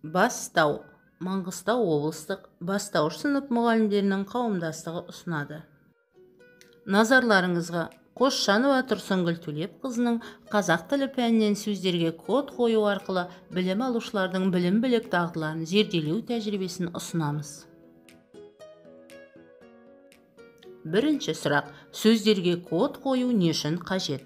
Бастау. Маңғыстау облыстық бастауыш сынып мұғалімдерінің қауымдастығы ұсынады. Назарларыңызға Қосшанова Тұрсынгүл Төлепқызының қазақ тілі пәнінен сөздерге код қою арқылы білім алушылардың білім-білік дағдыларын зерделеу тәжірибесін ұсынамыз. Бірінші сұрақ. Сөздерге код қою не үшін қажет?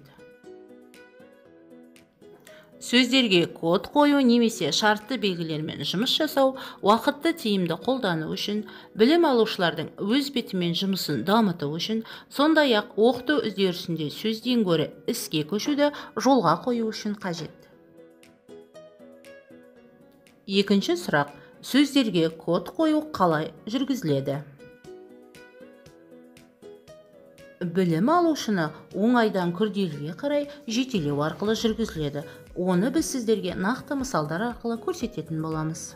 Сөздерге код қою немесе шартты белгілермен жұмыс жасау уақытты тиімді қолдану үшін, білім алушылардың өз бетімен жұмысын дамыту үшін, сондай-ақ оқыту үдерісінде сөзден гөрі іске көшуді жолға қою үшін қажет. Екінші сұрақ. Сөздерге код қою қалай жүргізіледі? Білім алушыны оңайдан күрделіге қарай жетелеу арқылы жүргізіледі. Оны біз сіздерге нақты мысалдар арқылы көрсететін боламыз.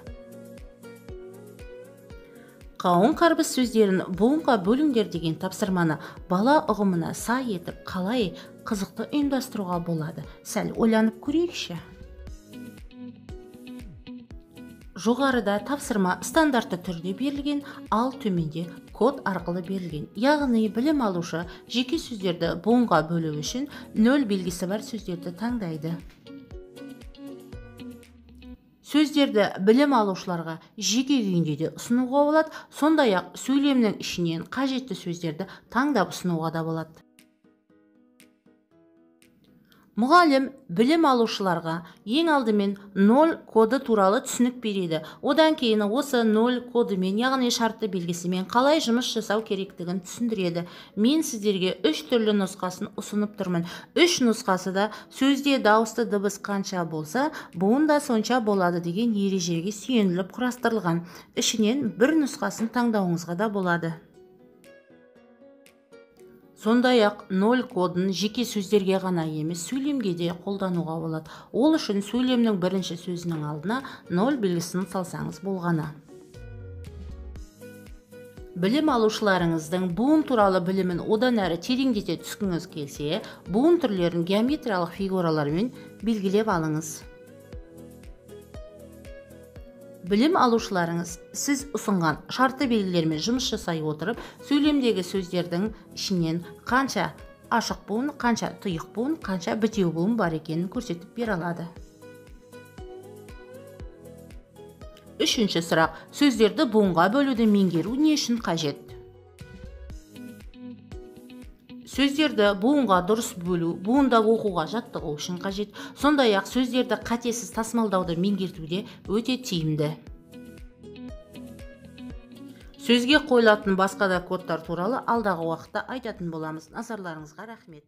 Қауын қарбыз сөздерін буынға бөліңдер деген тапсырманы бала ұғымына сай етіп қалай қызықты ұйымдастыруға болады? Сәл ойланып көрейікші. Жоғарыда тапсырма стандартты түрде берілген, ал төменде код арқылы берілген. Яғни білім алушы жеке сөздерді буынға бөлу үшін 0 белгісі бар сөздерді таңдайды. Сөздерді білім алушыларға жеке күйінде де ұсынуға болады, сондай-ақ сөйлемнің ішінен қажетті сөздерді таңдап ұсынуға да болады. Мұғалім білім алушыларға ең алдымен 0 коды туралы түсінік береді. Одан кейін осы 0 кодымен, яғни шартты белгісімен қалай жұмыс жасау керектігін түсіндіреді. Мен сіздерге 3 түрлі нұсқасын ұсынып тұрмын. 3 нұсқасы да сөзде дауысты дыбыс қанша болса, буын да сонша болады деген ережеге сүйеніліп құрастырылған. Ішінен бір нұсқасын таңдауыңызға да болады. Сондай-ақ 0 кодын жеке сөздерге ғана емес, сөйлемге де қолдануға болады. Ол үшін сөйлемнің бірінші сөзінің алдына 0 белгісін салсаңыз болғаны. Білім алушыларыңыздың буын туралы білімін одан әрі тереңдете түскіңіз келсе, буын түрлерін геометриялық фигуралармен белгілеп алыңыз. Білім алушыларыңыз сіз ұсынған шартты белгілермен жұмыс жасай отырып, сөйлемдегі сөздердің ішінен қанша ашық буын, қанша тұйық буын, қанша бітеу буын бар екенін көрсетіп бере алады. Үшінші сұрақ. Сөздерді буынға бөлуді меңгеру не үшін қажет? Сөздерді буынға дұрыс бөлу, буындап оқуға жаттығу үшін қажет. Сондай-ақ сөздерді қатесіз тасымалдауды меңгертуде өте тиімді. Сөзге қойылатын басқа да кодтар туралы алдағы уақытта айтатын боламыз. Назарларыңызға рахмет.